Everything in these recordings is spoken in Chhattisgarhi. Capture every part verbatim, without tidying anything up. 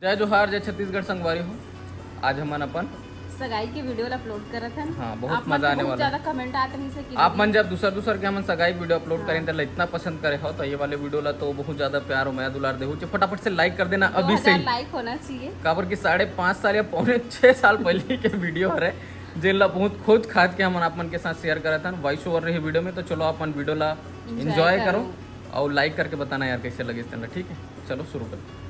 जय जोहार, जय छत्तीसगढ़ संगवारी हो। आज हमन अपन सगाई के वीडियो ला अपलोड करत हन। हाँ, बहुत आप मन मजा के आने बहुत वाला ज्यादा है। कमेंट आत रहिस हे कि आप दीदी मन जब दूसर दूसर के हमन सगाई वीडियो अपलोड हाँ। करें, तेला इतना पसंद करे हो, तो ये वाले वीडियो ला तो बहुत ज्यादा प्यार और मया दुलार देहू। तो फटाफट से लाइक कर देना अभी से ही। दो हज़ार लाइक होना चाहिए। काबर कि साढ़े पाँच साल या पौने छः साल पहले के वीडियो हरे, जेन ला बहुत खोज खाज के हमन आप मन के साथ शेयर करत हन। वॉइस ओवर रही वीडियो में, तो चलो आप मन वीडियो ला एंजॉय एंजॉय करो करो। और लाइक करके बताना यार कैसे लगे तेन ला, ठीक है? चलो शुरू करते हैं।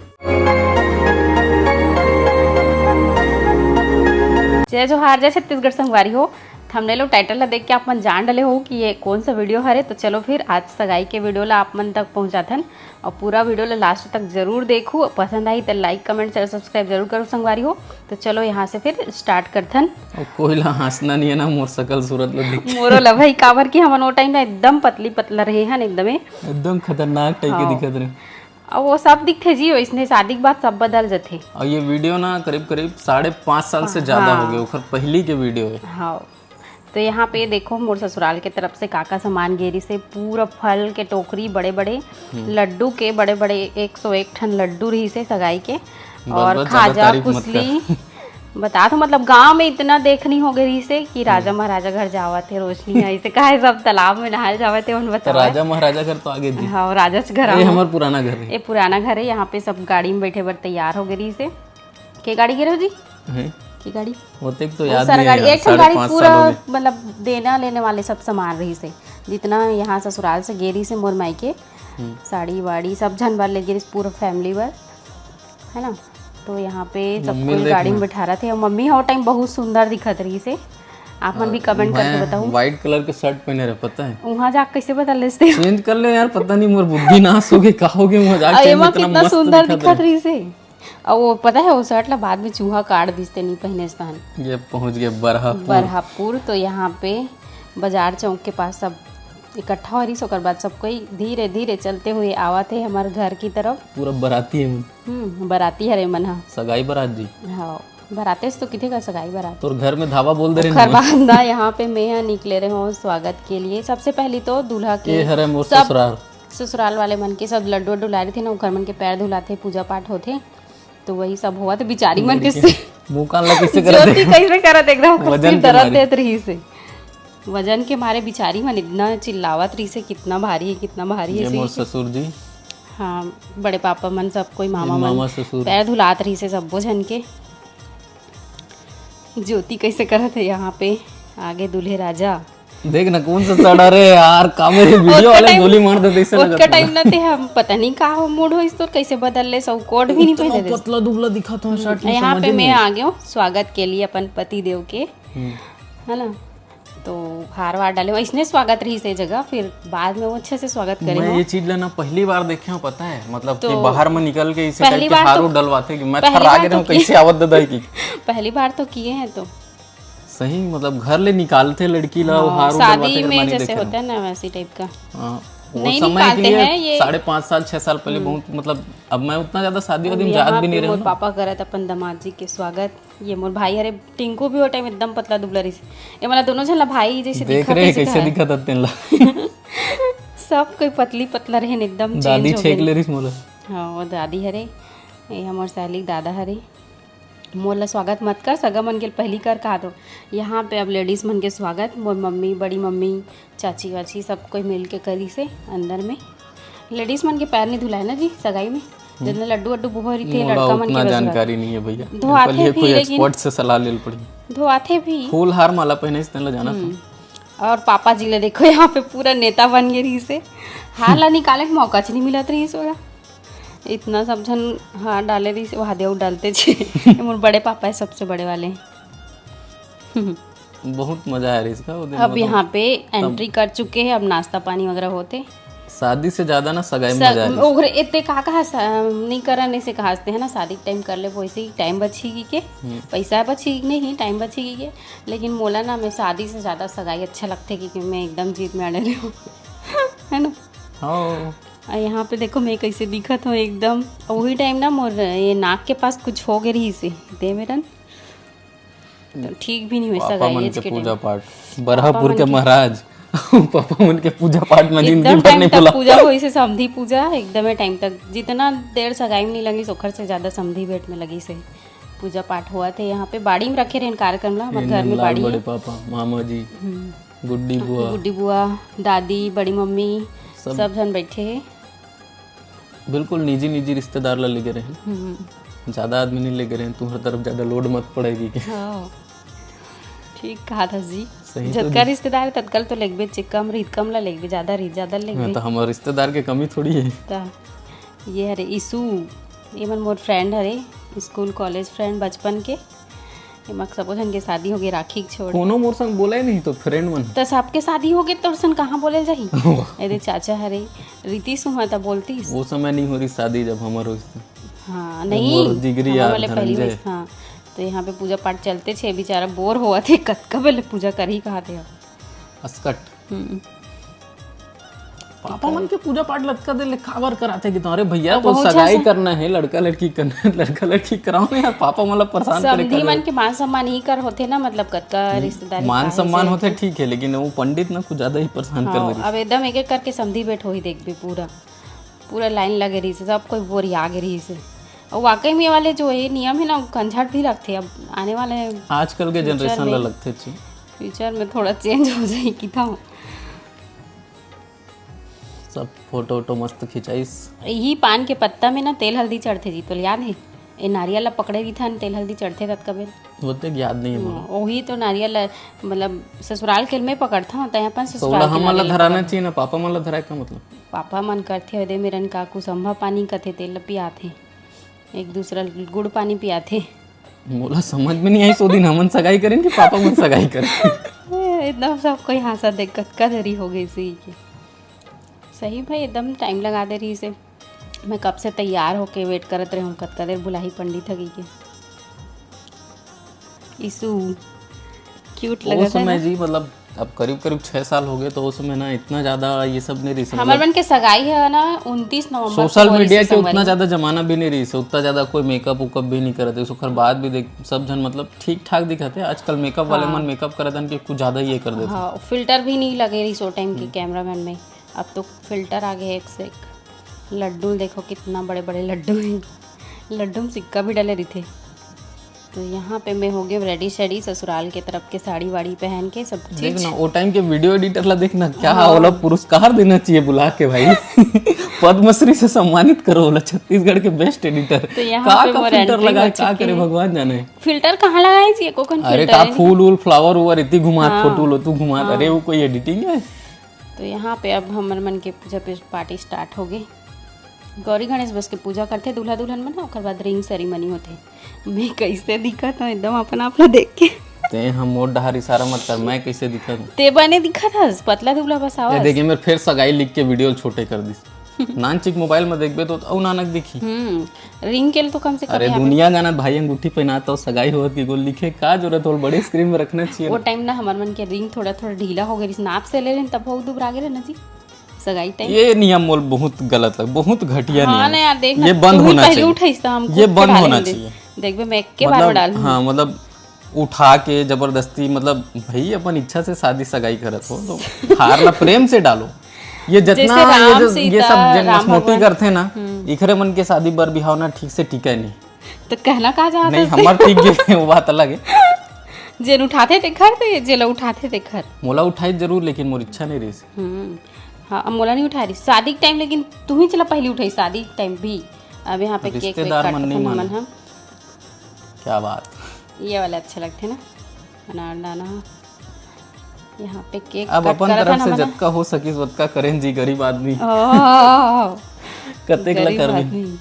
जय जोहार, जय छत्तीसगढ़ संगवारी हो। थंबनेल और टाइटल ला देख के आप मन जान डले हो कि ये कौन सा वीडियो हरे। तो चलो फिर आज सगाई के वीडियो ला आप मन तक पहुंचाथन और पूरा वीडियो ला लास्ट तक जरूर देखू। पसंद आई तो लाइक, कमेंट, शेयर, सब्सक्राइब जरूर करो संगवारी हो। तो चलो यहाँ से फिर स्टार्ट करथन। और कोई ला हंसना नहीं है ना, मोर सकल सूरत ला देख के। मोरो ला भाई, काबर कि हमन वो टाइम ना एकदम पतली पतला रहे हन, एकदमे एकदम खतरनाक टाइप के हाँ। दिखत रहे। अब वो सब दिखथे जी, वैसने शादी के बाद सब बदल जथे। और ये वीडियो ना करीब करीब साढ़े पाँच साल से हाँ। ज्यादा हो गए, ओखर पहली के वीडियो है। हाँ, तो यहाँ पे देखो मोर ससुराल के तरफ से का का सामान गे रहिस हे, पूरा फल के टोकरी, बड़े बड़े हम्म। लड्डू के, बड़े बड़े एक सौ एक ठन लड्डू रहिस हे सगाई के, बस, और बस, ज्यादा खाजा तारीफ मत कर। कुसली। बता तो, मतलब, गांव में इतना देखनी हो गई रहिस हे कि राजा हम्म। महाराजा घर जावत हे, रोशनी है, इसे कहा है, सब तालाब में नहाए जावत हे, उन तो बतावा। राजा महाराजा घर तो आगे जी। हाँ, राजा से घर ये आओ। हमार पुराना घर है। ये पुराना घर है, यहाँ पे सब गाड़ी में बैठे बर तैयार हो गई रहिस हे। के गाड़ी गे रहे हो जी? हैं? के गाड़ी? वो तो एक तो बहुत याद सारा नहीं है गाड़ी, यार, एक ठन साढ़े गाड़ी पाँच पूरा, साल हो गए। मतलब, देना लेने वाले सब सामान रहिस हे, जितना यहाँ ससुराल से गे रहिस हे मोर मायके, हम्म। साड़ी वाड़ी सब झन बर ले गे रहिस, पूरा फैमिली बर, है ना? तो यहाँ पे सब मम्मी कोई देख गाड़ी में ना। बैठा रहे थे। मम्मी हो टाइम बहुत सुंदर दिखत रहिस हे, आप मन भी हाँ, कमेंट करके मैं बताओ। व्हाइट कलर के शर्ट पहने रहे, पता है? वहाँ जाके कैसे बदल लेते हो? चेंज कर ले यार, पता नहीं मोर बुद्धि नाश हो गई, का हो गई, वहाँ जाके और चेंज एमा इतना कितना मस्त सुंदर दिखत दिखत रहे। रहिस हे। और वो पता है, वो शर्ट ला बाद में चूहा काट दिस ते नहीं पहने स्थान। ये पहुंच गए बरहापुर। बरहापुर, तो यहाँ पे बाजार चौक के पास सब इकट्ठा हो रहिस, ओकर बाद सब कोई धीरे धीरे चलते हुए आवत हे हमारे घर की तरफ। पूरा बराती है मन। हम्म, बराती हरे मन हा। सगाई बरात जी। हाँ, बराते से तो किथे का सगाई बरात। तोर घर में धावा बोल दे रहे ओकर ना। बाद ना यहाँ पे मैं यहाँ निकले रहे हूँ स्वागत के लिए। सबसे पहले तो दूल्हा के ये हरे मोर सब ससुराल। ससुराल वाले मन के सब लड्डू वड्डू ला रहे थे ना, ओकर मन के पैर धुलाथे, पूजा पाठ होथे। तो वही सब होवत बिचारी मन के से मुंह कान ला कैसे करत ज्योति है? कैसे करत एकदम वजन कुर्सी के दर्द मारे। देत रहिस हे। वजन के मारे बिचारी मन इतना चिल्लावत रहिस हे, "कितना भारी है, कितना भारी है?" ये मोर ऐसे। ससुर जी। हाँ, बड़े पापा मन, सब कोई, मामा मन मामा ससुर। पैर धुलात रहिस हे सब्बो झन के। ज्योति कैसे करत है यहाँ पे, आगे दूल्हे राजा। देख ना कौन सा सड़ा रे यार, का मेरे वीडियो ओतका वाले टाइम, गोली मार देते, ऐसे लगत ओतका है। टाइम ना ते हम पता नहीं का हो, मूड हो इस तोर कैसे बदल ले, सब कोट भी नहीं इतना पहने थे। पतला दुबला दिखा था, शर्ट में यहाँ समझ पे ही मैं नहीं। आ गया हूँ स्वागत के लिए अपन पति देव के, हम्म। है ना? तो हार वार डाले, वैसने स्वागत रहिस हे जगह, फिर बाद में वो अच्छे से स्वागत करे मैं हो। ये चीज लेना पहली बार देखे हूँ, पता है, मतलब तो कि बाहर में निकल के इसे पहली टाइप के बार हार तो, उर डलवाते कि मैं पहली थर्रा बार के तो रहूं, किए, कैसे आवत ददाई की। पहली बार तो किए हैं तो। सही, मतलब घर ले निकालते लड़की ला, हाँ, हार उर शादी डलवाते, में मानी जैसे देखे होता है ना, वैसी टाइप का। हाँ, वो नहीं समय के निकालते लिए हैं ये। साढ़े पाँच साल, छह साल पहले हम्म। बहुत, मतलब अब मैं उतना ज्यादा शादी वादी में जात भी नहीं रहूँ। पापा करत अपन दामाद जी के स्वागत। ये मोर भाई हरे, टिंकू भी वो टाइम एकदम पतला दुबला रहिस। ये मला दोनों झन ला भाई जैसे देख दिखत रहे हे, कैसे कैसे दिखत हे तेन ला। सब कोई पतली पतला रहे एकदम, दादी change हो छेक गए। ले रहिस मोला। हाँ, वो दादी हरे, ये हमर सहेली दादा हरे। मोर ला स्वागत मत कर, सगा मन के पहली कर कहा तो। यहाँ पे अब लेडीज मन के स्वागत, मोर मम्मी, बड़ी मम्मी, चाची वाची सब कोई मिल के करिस हे अंदर में। लेडीज मन के पैर नहीं धुलाए ना जी सगाई में, हम्म। जितना लड्डू वड्डू बोहरी थे, मोला लड़का मन के उतना बस जानकारी नहीं है भैया। धोआथे पहले भी, कोई लेकिन एक्सपर्ट से सलाह ले पड़ी। धोआथे भी। फूल हार माला पहने से तेला जाना था। हम्म। और पापा जी ले देखो, यहाँ पे पूरा नेता बन गए रहिस हे। हार ला निकाले के मौका च नहीं मिलत रहिस ओला। इतना सब झन हार डाले रहिस हे, वहाँ दे डालते छे। ये मोर बड़े पापा है, सबसे बड़े वाले। बहुत मजा आया रहिस का वो दिन, अब मतलब, यहाँ पे तब एंट्री कर चुके हैं, अब नाश्ता पानी वगैरह होते। शादी से ज्यादा ना सगाई में सग-, मजा आया रहिस। ओकरे एते का कहा स-, नहीं करन, ऐसे कहा हंसते हैं ना, शादी के टाइम कर ले, वैसे ही टाइम बची की के, हम्म। पैसा बची की नहीं, टाइम बची की के, लेकिन मोला ना, मैं शादी से ज्यादा सगाई अच्छा लगते, क्योंकि मैं एकदम जीत में अड़े रहूँ। है ना? हाँ। और यहाँ पे देखो, मैं कैसे दिखत हूँ एकदम। वही टाइम ना, मोर ये नाक के पास कुछ हो गए रहिस हे, दे मेरन। तो ठीक भी नहीं हुई पापा सगाई मन एज के के पूजा टाइम। पाठ, पापा बरहापुर मन के के। महाराज। पापा मन के पूजा पाठ में जिंदगी एकदम भर टाइम नहीं तक भुला। पूजा होइस हे, समधी पूजा एकदमे टाइम तक, जितना देर सगाई में नहीं लगिस, ओखर से ज्यादा समधी भेंट में लगिस हे। पूजा पाठ होवत हे यहाँ पे, बाड़ी में रखे रहेन कार्यक्रम ला, हमर घर में लाल बाड़ी बड़े हे। पापा, मामा जी, हम्म, गुड्डी बुआ, गुड्डी बुआ, दादी, बड़ी मम्मी, सब। सब झन बैठे हे। बिल्कुल निजी निजी रिश्तेदार ला लेगे रहेन, हम्म, ज्यादा आदमी नहीं लेगे रहेन, तुम्हर तरफ ज्यादा लोड मत पड़ेगी के। हाँ, ठीक कहा था जी। सही तो जतका रिश्तेदार हे, ततका ल तो लेगबे, चे कम रही, कम ला लेगबे, ज्यादा रही, ज्यादा ल लेगबे। हाँ, तो हमर रिश्तेदार के कमी थोड़ी है। त ये हरे ईशु, ये मन मोर फ्रेंड हरे, स्कूल कॉलेज फ्रेंड बचपन के। ये मक सबो झन के शादी हो गए राखी के छोड़। कोनो मोर संग बोले नहीं तो फ्रेंड मन। त सबके शादी हो गए, तोर सन कहाँ बोले जाही? एदे चाचा हरे, रीति सुहा त बोलतीस। वो समय नहीं हो रही शादी जब हमर होइस। हाँ, वो नहीं, मोर जिगरी हमार यार वाले पहली धनंजय। होइस, हाँ। तो यहाँ पे पूजा पाठ चलते छे, बेचारा बोर होवत हे, कतका बेले पूजा करही कहाथे। असकट। हम्म। पापा मन के पूजा पाठ लतका दे ले काबर कराथे कि अरे भैया अब तो बहुत सगाई अच्छा करना है, लड़का लड़की करना है, लड़का लड़की कराओ ना यार, पापा मन ला परेशान करे समधी करे। मन के मान सम्मान ही कर होथे ना, मतलब कतका रिश्तेदारी मान का हे सम्मान से। होथे ठीक है, लेकिन वो पंडित ना कुछ ज्यादा ही परेशान कर हाँ, दे अब एकदम एक एक करके समधी भेंट होही देखबे, पूरा पूरा लाइन लगे रहिस, सब कोई बोरिया गे रहिस। और वाकई में ये वाले जो ये नियम है ना, वो कंझट भी रखते। अब आने वाले आजकल के फ्यूचर जनरेशन ला में। लगथे ची। फ्यूचर में थोड़ा चेंज हो जाही कि था। सब फोटो वोटो मस्त खिंचाइस। यही पान के पत्ता में ना तेल हल्दी चढ़थे जी, तो याद है? ये नारियल ला पकड़े रहिथन, तेल हल्दी चढ़थे कतका बेर। वो तो याद नहीं है मोला। हम्म, वही तो नारियल ला, मतलब ससुराल के मैं पकड़ता हूँ, तो अपन तो ससुराल ओला के हमन ला नारियल धराना पकड़- चाहिए ना, पापा मन ला धराए का मतलब? पापा मन करथे ओदे मेरन का कुसम्भा पानी कथे, तेल ला पियाथे, एक दूसरा गुड़ पानी पियाथे। मोला समझ में नहीं आई, सो दिन हमन सगाई करें कि पापा मन सगाई करें। एकदम सब कोई हाँसत देख, कतका देरी हो गई सी के। सही भाई, एकदम टाइम लगा दे रहिस हे। मैं कब से तैयार होके वेट करत रहे हूँ, कतका देर बुलाही पंडित ह के। ईशु क्यूट वो लगत है समय ना। जी, मतलब अब करीब करीब छह साल हो गए, तो उस समय ना इतना ज्यादा ये सब नहीं रही हमर मन के सगाई है ना उनतीस नवंबर को सोशल होइस मीडिया हे के उतना संगवारी। ज्यादा जमाना भी नहीं रही से, उतना ज्यादा कोई मेकअप उकअप भी नहीं करते, ओकर बाद भी देख सब झन मतलब ठीक ठाक दिखत है। आजकल मेकअप वाले हाँ। मन मेकअप करत हन कि कुछ ज्यादा ही ये कर देते। हाँ, फिल्टर भी नहीं लगे रही सो टाइम के कैमरामैन में, अब तो फिल्टर आ गए एक से एक। लड्डू देखो कितना बड़े बड़े लड्डू हैं, लड्डू में सिक्का भी डले रहिथे। तो यहाँ पे मैं हो गई रेडी शेडी, ससुराल के तरफ के साड़ी वाड़ी पहन के सब देख चीज। ना, वो टाइम के वीडियो एडिटर ला देख ना, क्या ओला पुरस्कार देना चाहिए बुला के भाई। पद्मश्री से सम्मानित करो ओला, छत्तीसगढ़ के बेस्ट एडिटर। तो यहाँ का पे का मोर फिल्टर entry लगा, हो का चुकी करे है। भगवान जाने। फिल्टर कहाँ लगाए जी, को कौन अरे फिल्टर का है? फूल उल फ्लावर उवर इतनी घुमात, हाँ। फोटो लो तू घुमात, हाँ। अरे वो कोई एडिटिंग है? तो यहाँ पे अब हमर मन के पूजा पे पार्टी स्टार्ट हो गई। गौरी गणेश बस के पूजा करथे दूल्हा दुल्हन मन, ओकर बाद रिंग सेरेमनी होथे। मैं कैसे दिखत हूँ एकदम अपन आप ला देख के। ते हम मोर डहार इशारा मत कर, मैं कैसे दिखत हूँ? ते बने दिखत हस, पतला दुबला बस ये आवाज। देखिए, मैं फिर सगाई लिख के वीडियो ल छोटे कर दिस। नानचिक मोबाइल में देखबे तो अउ नानक दिखी। हम्म, रिंग के लिए तो कम से कम अरे यहाँ पे दुनिया गाना भाई अंगूठी पहनात हो, सगाई होत के गोल लिखे, का जरूरत हो, बड़े स्क्रीन में रखना चाहिए वो ना। टाइम ना हमर मन के रिंग थोड़ा थोड़ा ढीला हो गई, नाप से ले रहे तब बहुत दुबरा गए ना जी सगाई टाइम। ये नियम मोल बहुत गलत लग, बहुत घटिया हाँ नियम। ना यार, देख ये ना, बंद तू ही होना पहले चाहिए। उठाइस तो हम ये खुद बंद चढ़ा होना लेंगे। चाहिए। देखबे मैं एक के बार में मतलब, डालूंगी। हाँ, मतलब उठा के जबरदस्ती, मतलब भाई अपन इच्छा से शादी सगाई करत हो तो हार ला प्रेम से डालो। ये जितना जैसे राम ये, जो, सीता, ये सब जे राम मसमोटी भगवान। करते ना, हम्म। इखरे मन के शादी बर बिहाव ना ठीक से टिके नहीं। तो कहना का चाहत नहीं, हस? हमार टिक गए, वो बात अलग है। जेन उठाथे तेखर, ते जेला उठाथे तेखर। मोला उठाई जरूर, लेकिन मोर इच्छा नहीं रही। हम्म, हाँ, अब मोला नहीं उठा रही शादी के टाइम, लेकिन तू ही चला पहली उठाई शादी के टाइम भी। अब यहाँ पे केक वेक रिश्तेदार मन काटत नहीं हन हमन माने। हम। क्या बात। ये वाला अच्छा लगथे ना, अनारदाना। यहाँ पे केक अब कट अपन करत तरफ हन से हमन। जतका हो सकिस ओतका करें जी, गरीब आदमी। ओह, कतेक ला गरीब करबे। आदमी।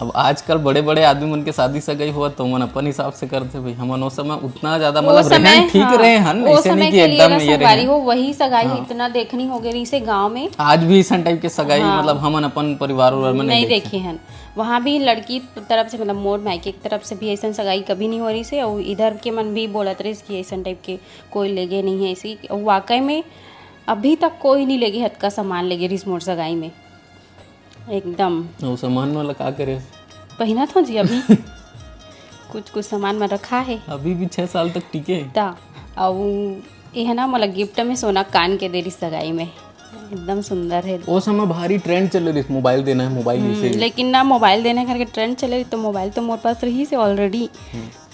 अब आजकल बड़े बड़े आदमी मन के शादी सगाई होवत तो मन अपन हिसाब से करथे भाई। हमन ओ समय उतना ज्यादा वो मतलब समय, रहन ठीक हाँ, रहे हन, वो ऐसे समय नहीं कि के लिए एकदम ना ये संगवारी रहे। हो, वही सगाई हाँ। इतना देखनी हो गई रही से गांव में। आज भी ऐसा टाइप के सगाई हाँ। मतलब हमन अपन परिवार उरिवार में नहीं नहीं देखे। देखे हन। वहाँ भी लड़की तरफ से, मतलब मोर मायके की तरफ से भी ऐसा सगाई कभी नहीं हो रही से, और इधर के मन भी बोलत रहिस कि ऐसा टाइप के कोई लेगे नहीं है ऐसी। वाकई में अभी तक कोई नहीं लेगे, हतका सामान लेगे रहिस मोर सगाई में एकदम। वो सामान वाला का करे? पहना था जी अभी। कुछ कुछ सामान में रखा है। अभी भी छह साल तक टिके। ता, और ये है ना, मोला गिफ्ट में सोना कान के दे रही सगाई में, एकदम सुंदर है। वो समय भारी ट्रेंड चले रही, मोबाइल देना है, मोबाइल हम्म, जैसे। लेकिन ना, मोबाइल देना करके ट्रेंड चले रही, तो मोबाइल तो मोर पास रही से ऑलरेडी।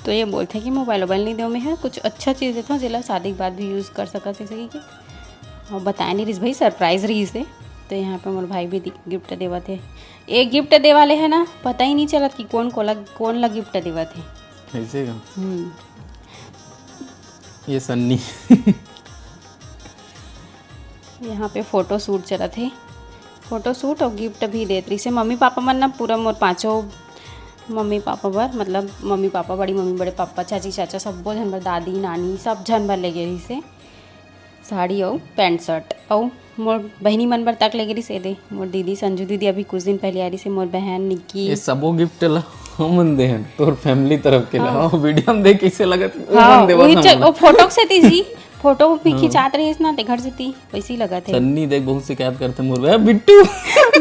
तो ये बोलते हैं कि मोबाइल वोबाइल नहीं दो, मैं है कुछ अच्छा चीज़ देता हूँ, जेला शादी के बाद भी यूज़ कर सकत है सही के। और बताया नहीं रहीस भाई, सरप्राइज रहीस हे। तो यहाँ पे मोर भाई भी गिफ्ट देवत है। एक गिफ्ट दे वाले है ना, पता ही नहीं चलत कि कौन कोला, कौन ला गिफ्ट देवत है। ऐसे का? हम्म। ये सन्नी। यहाँ पे फोटो शूट चलत हे। फोटो शूट और गिफ्ट भी देत रहिसे मम्मी पापा मन ना, पूरा मोर पाँचों मम्मी पापा बर, मतलब मम्मी पापा, बड़ी मम्मी, बड़े पापा, चाची चाचा, सब्बो झन बर, दादी नानी, सब झन बर लेगे रहिसे साड़ी और पैंट शर्ट। और मोर बहिनी मन बर तक लेगे रहिसे, दे मोर दीदी संजू दीदी अभी कुछ दिन पहले आ रहिसे, मोर बहन निक्की। ये सबो गिफ्ट ला हमन दे हन तोर फैमिली तरफ के ला। हाँ। वीडियो में देख कैसे लगत, ओ हाँ, मन देवत वही हमन चल, ला। वो फोटो से थी जी, फोटो भी खिंचात रहिस ना, ते घर से थी, वैसे ही लगत है। सन्नी देख बहुत शिकायत करते मोर बे, "ए, बिट्टू।"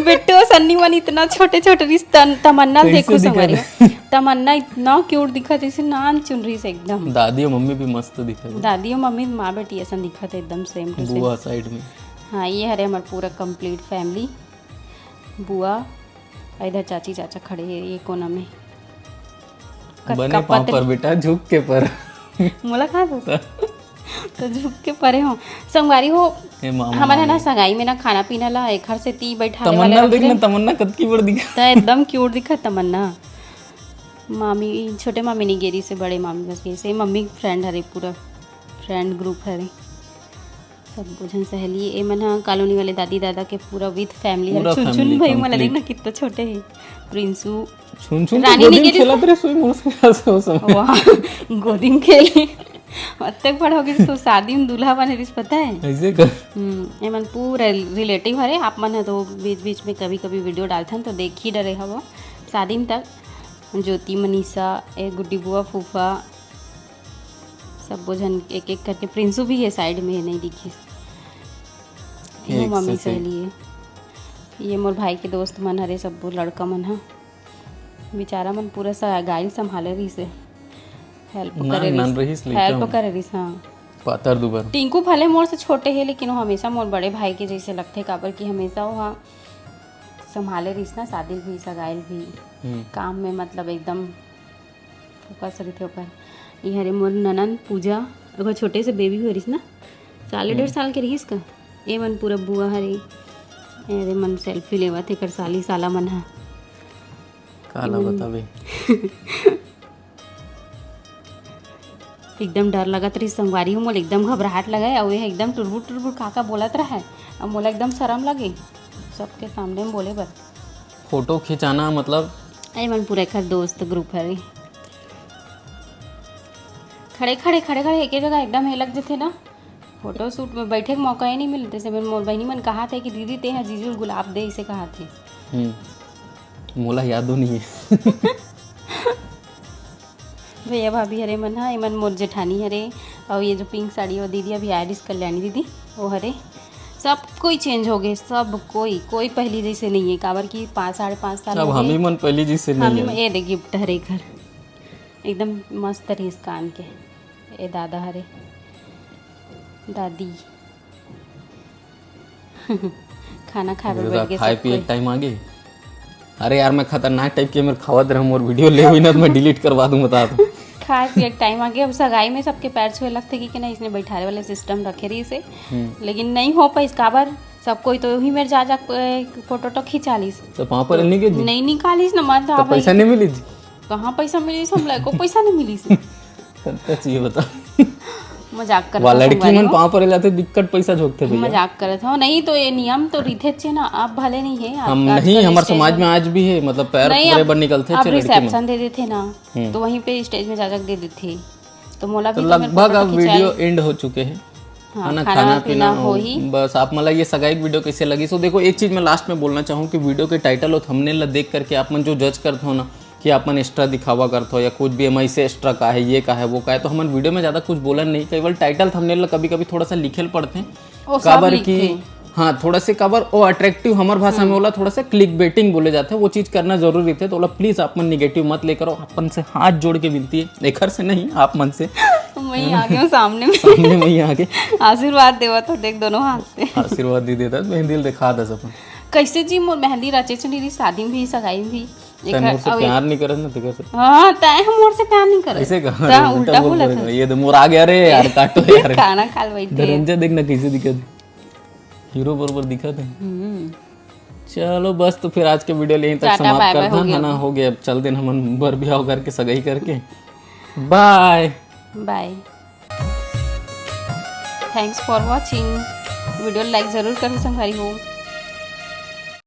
बिट्टू और सन्नी मन इतना छोटे छोटे रिश्ता, तमन्ना कैसे देखो दिखा संगवारी। रहे? तमन्ना इतना क्यूट दिखत, जैसे नान चुनरी से एकदम। दादी और मम्मी भी मस्त दिखत। दादी और मम्मी माँ बेटी ऐसा दिखत है एकदम सेम टू सेम। बुआ साइड में। हाँ, ये हरे हमार पूरा कंप्लीट फैमिली। बुआ, इधर चाची चाचा खड़े हैं ये कोना में। कतका बने पाँव पतली। पर बेटा, झुक के पर। मोला कहाँ दो? तो झुक के परे हो। संगवारी हो, हे मामा, हमारे ना मामी। सगाई में ना खाना पीना ला एखर से ती बैठाने वाले तमन्ना रखे देख ना, रहे। तमन्ना कतकी बड़ दिखा। तो एकदम क्यूट दिखा तमन्ना। मामी, छोटे मामी नहीं गेरी से, बड़े मामी बस गेरी से। मम्मी फ्रेंड हरे, पूरा फ्रेंड ग्रुप हरे, सब बुझन सहेली। ए मन हा कॉलोनी वाले दादी दादा के पूरा विद फैमिली हरे। पूरा छुनछुन फैमिली भाई मोला देख कंप्लीट। ना कितना छोटे है। प्रिंसू छुनछुन रानी तो नहीं गोदी में गेरी खेलत रहे सोई मोर से, ऐसे हो समय। वाह, गोदी में खेले। अत्ते बड़ हो गई तो शादी में दूल्हा बने रिस, पता है? ऐसे कर। हम्म, एमन पूरा रिलेटिव हरे। आप मन ह तो बीच बीच में कभी कभी वीडियो डालथन तो देख ही डरे हवो। शादी में तक ज्योति, मनीषा, ए गुड्डी बुआ, फूफा, सब्बो झन एक एक करके। प्रिंसू भी है साइड में, नहीं दिखिस। ये एक मम्मी से से। सहेली है। ये मोर भाई के दोस्त मन हरे, सब्बो लड़का मन ह। बेचारा मन पूरा सगाई ल संभाले रहिस हे। हेल्प नान करे नान रहिस, रहिस लइका हेल्प मन। करे रहिस, हाँ। पातर दुबर। टिंकू भले मोर से छोटे हे, लेकिन वो हमेशा मोर बड़े भाई के जैसे लगथे, काबर कि हमेशा वो हा संभाले रहिस ना, शादी ल भी, सगाई ल भी, हम्म। काम में मतलब एकदम फोकस रहिथे ओकर। ये हरे मोर ननंद पूजा, ओकर छोटे से बेबी हो रहिस ना, साल डेढ़ साल के रहिस का। ए मन पूरा बुआ हरे, ए मन सेल्फी लेवत हे, कर साली साला मन ह। काला बतावे। एकदम डर लगत रहिस संगवारी हो, मोला एकदम घबराहट लगे, अउ ये एकदम टुरबुर टुरबुर का का बोलत रहे, अब मोला एकदम शरम लगे सबके सामने में बोले बर। फोटो खिंचाना मतलब ए मन पूरा एकर दोस्त ग्रुप हरे। खड़े खड़े खड़े खड़े एके जगह एकदम हे लग जथे ना, फोटो शूट में बैठे के मौका ही नहीं मिलत। जैसे मेरे मोर बहिनी मन कहा थे कि दीदी ते हा जीजू ल गुलाब दे, इसे कहा थे। हम्म, मोला यादो नहीं है। भैया भाभी हरे मन हा, एमन मोर जेठानी हरे, और ये जो पिंक साड़ी वो दीदी अभी आइरिस कल्याणी दीदी वो हरे। सब कोई चेंज हो गए, सब कोई, कोई पहली जैसे नहीं है, काबर कि पाँच साढ़े पाँच साल अब हो हम ही गए। मन पहली जी से हम नहीं ही है। मन, ये दे गिफ्ट हरे घर, एकदम मस्त रहिस कान के। ए दादा हरे, दादी। खाना खाए बर ये बैठ गए खाए सब पिए कोई। के टाइम आ गए। अरे यार, मैं खतरनाक टाइप के मेरे खावत रहे मोर वीडियो ले हुई ना, तो मैं डिलीट करवा दूँ, बता दो। खाए पिए के टाइम आ गया, अब सगाई में सबके पैर छुए लगथे कि, कि नहीं, इसने बैठारे वाला सिस्टम रखे रहिस हे। लेकिन नहीं हो पाइस, काबर सब कोई तो वही मेर जा जा के फोटो तो खिंचा लिस। तो पाँव पर नहीं गए जी? नहीं निकालिस ना, मन तो पैसा नहीं मिली जी? कहाँ पैसा मिलिस, हम लोग को पैसा नहीं मिलिस। तो चाहिए बता। मजाक करत वा हव लड़की संगवारी मन हो। पाँव पर जाते दिक्कत पैसा झोंकते भैया। मजाक करत हो, नहीं तो ये नियम तो रिथे चे ना, अब भले नहीं है। हम नहीं, हमारे समाज में आज भी है, मतलब पैर पूरे बर निकलते अब चे लड़की मन। रिसेप्शन दे देते ना, तो वहीं पे स्टेज में जाकर दे देते। तो मोला तो भी तो मेरे लगभग फोटो अब खिंचाई। वीडियो एंड हो चुके हैं। हाँ, है ना, खाना खाना पीना पीना हो ही। बस आप मन ला ये सगाई की वीडियो कैसे लगी। सो देखो, एक चीज मैं लास्ट में बोलना चाहूँ कि वीडियो के टाइटल और थंबनेल ला देख करके आप मन जो जज करते हो ना, कि आप मन एक्स्ट्रा दिखावा करते हो या कुछ भी, हम ऐसे एक्स्ट्रा का है, ये का है, वो का है, तो हमन वीडियो में ज्यादा कुछ बोलन नहीं, केवल टाइटल थंबनेल ला कभी कभी थोड़ा सा लिखे ल पड़थे। ओ, सब काबर लिखथे। की, हाँ, थोड़ा से काबर वो अट्रैक्टिव, हमार भाषा में होला, थोड़ा सा क्लिक बेटिंग बोले जाते हैं, वो चीज करना जरूरी थे। तो ओला प्लीज आप मन निगेटिव मत लेकर, अपन से हाथ जोड़ के विनती है, एकर से नहीं, आप मन से मैं ही आगे हूँ सामने में। सामने में ही आगे। आशीर्वाद देवत हो, देख, दोनों हाथ से। आशीर्वाद दे देता, मेहंदी ल दिखा दस अपन। कैसे जी, मोर मेहंदी रचे चुनी रही, शादी में भी, सगाई में भी। तै मोर से प्यार नहीं करत ना, तेकर से। हाँ, तै हम मोर से प्यार नहीं करत। ऐसे कहा तै रे, उल्टा बोल बोलत रहे। ये तो मोर आ गया रे यार, काटो यार। खाना खा ले बैठे। धनंजय देख ना कैसे दिखत है। हीरो बरोबर दिखत है। हम्म। चलो बस, तो फिर आज के वीडियो ल यहीं तक टाटा, समाप्त बाय बाय, करथन, हो गया। है ना? हो गया, अब चल देन हमन बर बिहाव करके, सगाई करके। बाय। बाय। Thanks for watching। वीडियो ल like जरूर करहू संगवारी हो।